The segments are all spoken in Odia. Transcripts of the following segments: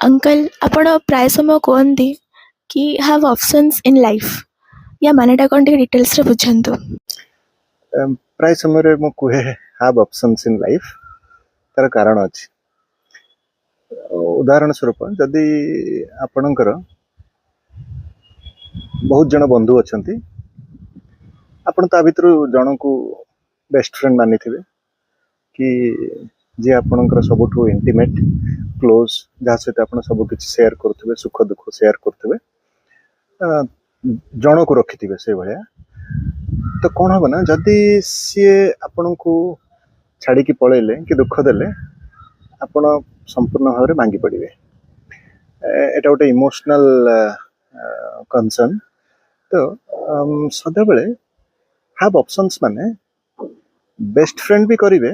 ଅଙ୍କଲ, ଆପଣ ପ୍ରାୟ ସମୟ କୁହନ୍ତି କି "have options in life"। ୟା ମାନେଟା କ'ଣ, ଟିକେ ଡିଟେଲ୍ସରେ ବୁଝାନ୍ତୁ। ପ୍ରାୟ ସମୟରେ ମୁଁ କୁହେ "have options in life"। ତାର କାରଣ ଅଛି। ଉଦାହରଣ ସ୍ୱରୂପ, ଯଦି ଆପଣଙ୍କର ବହୁତ ଜଣ ବନ୍ଧୁ ଅଛନ୍ତି, ଆପଣ ତା ଭିତରୁ ଜଣକୁ ବେଷ୍ଟ ଫ୍ରେଣ୍ଡ ମାନିଥିବେ କି ଯିଏ ଆପଣଙ୍କର ସବୁଠୁ ଇଣ୍ଟିମେଟ୍, କ୍ଲୋଜ୍, ଯାହା ସହିତ ଆପଣ ସବୁ କିଛି ସେୟାର କରୁଥିବେ, ସୁଖ ଦୁଃଖ ସେୟାର କରୁଥିବେ, ଜଣକୁ ରଖିଥିବେ ସେଇଭଳିଆ, ତ କ'ଣ ହବ ନା, ଯଦି ସିଏ ଆପଣଙ୍କୁ ଛାଡ଼ିକି ପଳେଇଲେ କି ଦୁଃଖ ଦେଲେ, ଆପଣ ସମ୍ପୂର୍ଣ୍ଣ ଭାବରେ ଭାଙ୍ଗି ପଡ଼ିବେ। ଏଇଟା ଗୋଟେ ଇମୋସନାଲ କନସର୍ନ। ତ ସଦାବେଳେ have options ମାନେ ବେଷ୍ଟ ଫ୍ରେଣ୍ଡ ବି କରିବେ,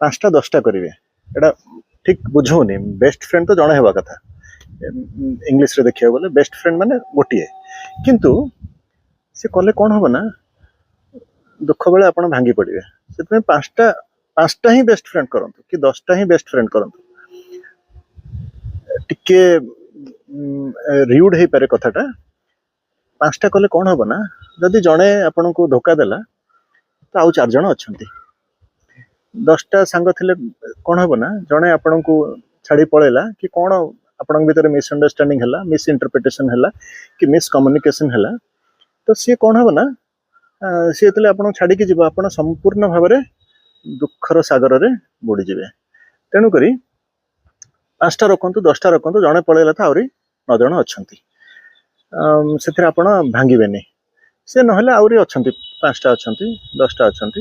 5ଟା 10ଟା କରିବେ। ଏଇଟା ଠିକ ବୁଝଉନି। ବେଷ୍ଟ ଫ୍ରେଣ୍ଡ ତ ଜଣେ ହେବା କଥା। ଇଂଲିଶରେ ଦେଖିବାକୁ ଗଲେ ବେଷ୍ଟ ଫ୍ରେଣ୍ଡ ମାନେ ଗୋଟିଏ। କିନ୍ତୁ ସେ କଲେ କ'ଣ ହବ ନା, ଦୁଃଖ ବେଳେ ଆପଣ ଭାଙ୍ଗି ପଡ଼ିବେ। ସେଥିପାଇଁ 5ଟା 5ଟା ହିଁ ବେଷ୍ଟ ଫ୍ରେଣ୍ଡ କରନ୍ତୁ କି 10ଟା ହିଁ ବେଷ୍ଟ ଫ୍ରେଣ୍ଡ କରନ୍ତୁ। ଟିକେ ରିଉଡ୍ ହେଇପାରେ କଥାଟା। 5ଟା କଲେ କ'ଣ ହବ ନା, ଯଦି ଜଣେ ଆପଣଙ୍କୁ ଧୋକା ଦେଲା ତ ଆଉ ଚାରି ଜଣ ଅଛନ୍ତି। 10ଟା ସାଙ୍ଗ ଥିଲେ କ'ଣ ହବ ନା, ଜଣେ ଆପଣଙ୍କୁ ଛାଡ଼ି ପଳେଇଲା କି କ'ଣ ଆପଣଙ୍କ ଭିତରେ ମିସ୍ଅଣ୍ଡରଷ୍ଟାଣ୍ଡିଂ ହେଲା, ମିସ୍ ଇଣ୍ଟରପ୍ରିଟେସନ ହେଲା କି ମିସ୍ କମ୍ୟୁନିକେସନ ହେଲା, ତ ସିଏ କ'ଣ ହବ ନା, ସିଏ ଯେତେବେଳେ ଆପଣଙ୍କୁ ଛାଡ଼ିକି ଯିବ, ଆପଣ ସମ୍ପୂର୍ଣ୍ଣ ଭାବରେ ଦୁଃଖର ସାଗରରେ ବୁଡ଼ିଯିବେ। ତେଣୁକରି 5ଟା ରଖନ୍ତୁ, 10ଟା ରଖନ୍ତୁ, ଜଣେ ପଳେଇଲା ତ ଆହୁରି 9 ଜଣ ଅଛନ୍ତି। ସେଥିରେ ଆପଣ ଭାଙ୍ଗିବେନି। ସେ ନହେଲେ ଆହୁରି ଅଛନ୍ତି, 5ଟା ଅଛନ୍ତି, 10ଟା ଅଛନ୍ତି।